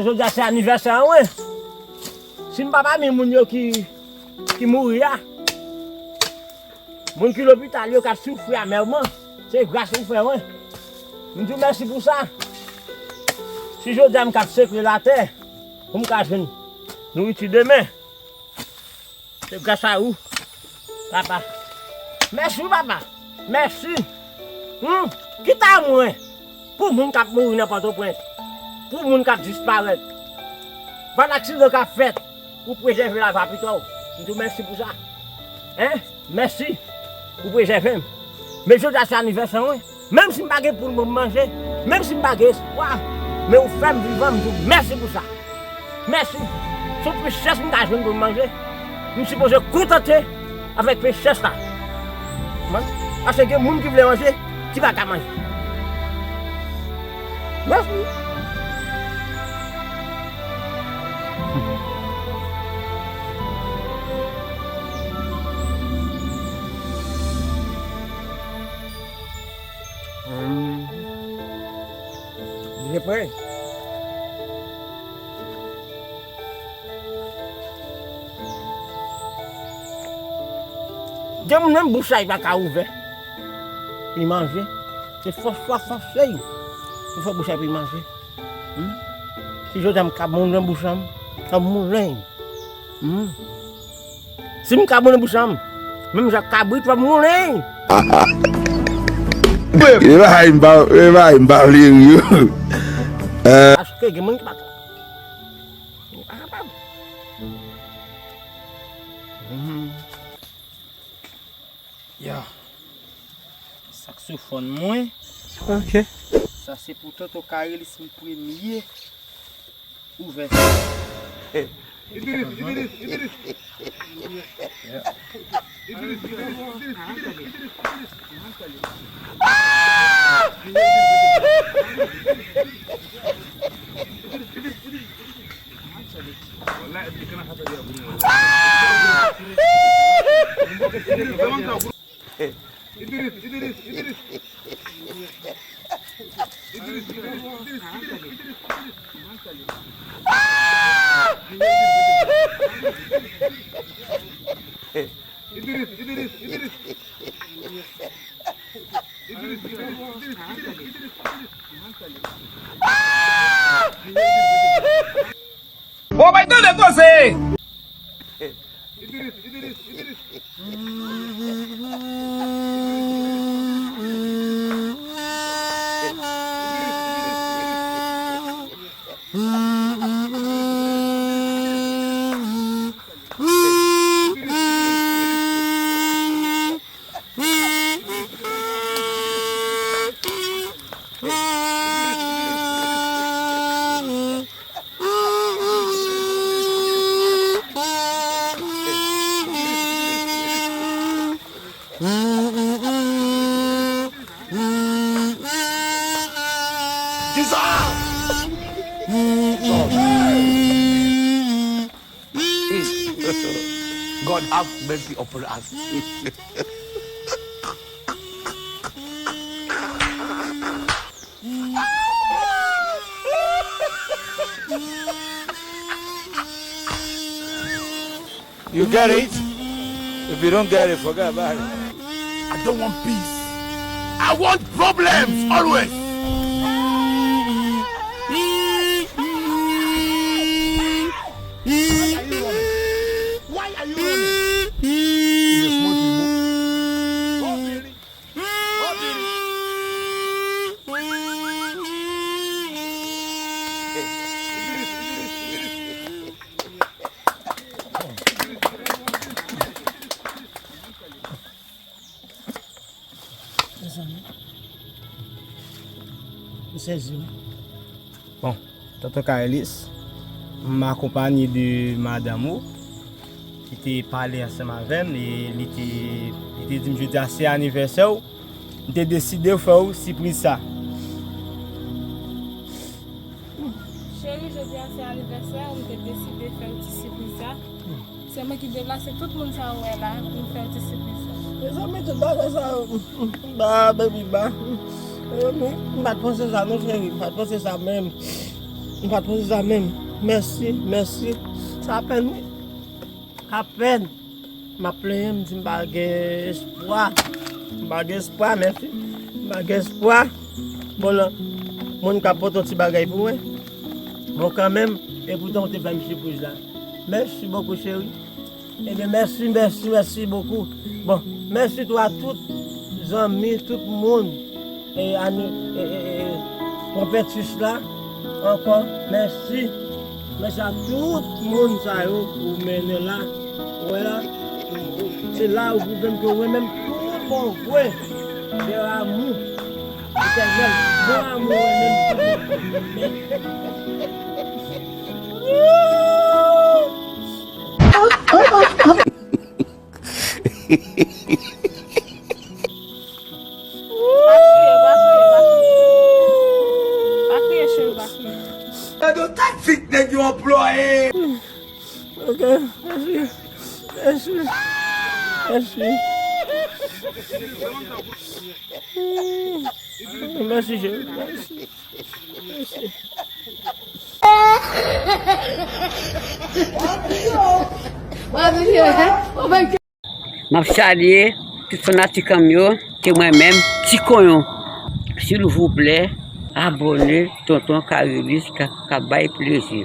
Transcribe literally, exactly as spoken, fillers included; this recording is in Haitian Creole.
Jodi a se anivèsè an, wi. Si m pa pami moun yo ki, ki mouri a, moun ki lopital yo k ap soufri amèman, se gras ou fè mwen. M di w mèsi pou sa. Si jodi a m k ap sekle l atè, pou m ka jwenn nouriti demen. Se gras a ou, papa. Mèsi, papa. Mèsi. Hmm, kit a mwen, pou moun k ap mouri nan Pòtoprens, pou moun k ap disparèt, pa aksidan k ap fèt, ou prezève lavi a pito. M di w mèsi pou sa. Hein? Mèsi. Ou prezève m. Men jodi a se anivèsè mwen. Menm si m pa gen pou m manje, menm si m pa gen espwa, men ou fè m vivan, m di w mèsi pou sa. Mèsi. Se yon richès m ka jwenn pou m manje. M sipoze kontante avèk richès la. Mwen, paske gen moun ki vle manje, ki pa ka manje. Mèsi. Hmm. Byen prè. Gen moun menm bouch la, li pa ka ouvè pou l manje. Se fòs fwa fòse l pou fè bouch la pou l manje. Hmm? Si jodi a m ka moulen bouch la, m ka moulen. Hmm? Si m ka moulen bouch la, menm jan ak kabrit, w ap moulen. E bagay m pa, e bagay m pa vle ri yo. Paske gen moun ki pa ka. Yo pa kapab. Mhm. Ya. Saksofòn mwen. Ok. Sa se pou Tonton Karelis m premye ouvè. Bon, bay tande koze! Kisa? God have mercy upon us. You get it? If you don't get it, forget about it. I don't want peace. I want problems always. Why are you running? Why are you running? You dey smoke igbo? Oh, really? Mezanmi. M sezi wi. Bon, Tonton Karelis, m akonpaye de madanm ou ki te pale ansanm avè m e li te, li te di m jodi a se anivèsè w, m te deside fè w sipriz sa. Cheri, jodi a se anivèsè w, m te deside fè w ti sipriz sa. Se mwen ki deplase tout moun sa ou wè la pou m fè w ti sipriz sa. Mezanmi, tout bagay sa yo, ba, baby, ba. Mezanmi, m pa t panse sa non, cheri, m pa t panse sa menm. M pa t panse sa menm. Mèsi, mèsi. Sa apèn, wi. Apèn. M ap plenyen, m di m pa gen espwa. M pa gen espwa, mèsi. M pa gen espwa. Bon, la, moun ka pote yon ti bagay pou mwen. Bon, kanmenm, e poutan, ou te fè m sipriz la. Mèsi bokou, cheri. Ebyen, mèsi, mèsi, mèsi bokou. Bon, mèsi tou a tout zanmi, tout moun, e, ane, e, e, e, twonpètis la, ankò, mèsi. Mèsi a tout moun sa yo ou mennen la. Ou wè la, se la ou pwouve m ke ou renmen m tout bon vre. Se amou. Etènèl, bon amou, ou renmen m tout bon vre. Pa kriye, pa kriye, pa kriye. Pa kriye, cheri, pa kriye. Gade yon taktik nèg yo anplwaye. Ok, mèsi. Mèsi. Mèsi. Mèsi, cheri. Mèsi. Mèsi. M ap salye tout fanatik an m yo, se mwen menm, Ti Konyon. Silvouplè, abòne, Tonton Karilis ka, ka bay plezi.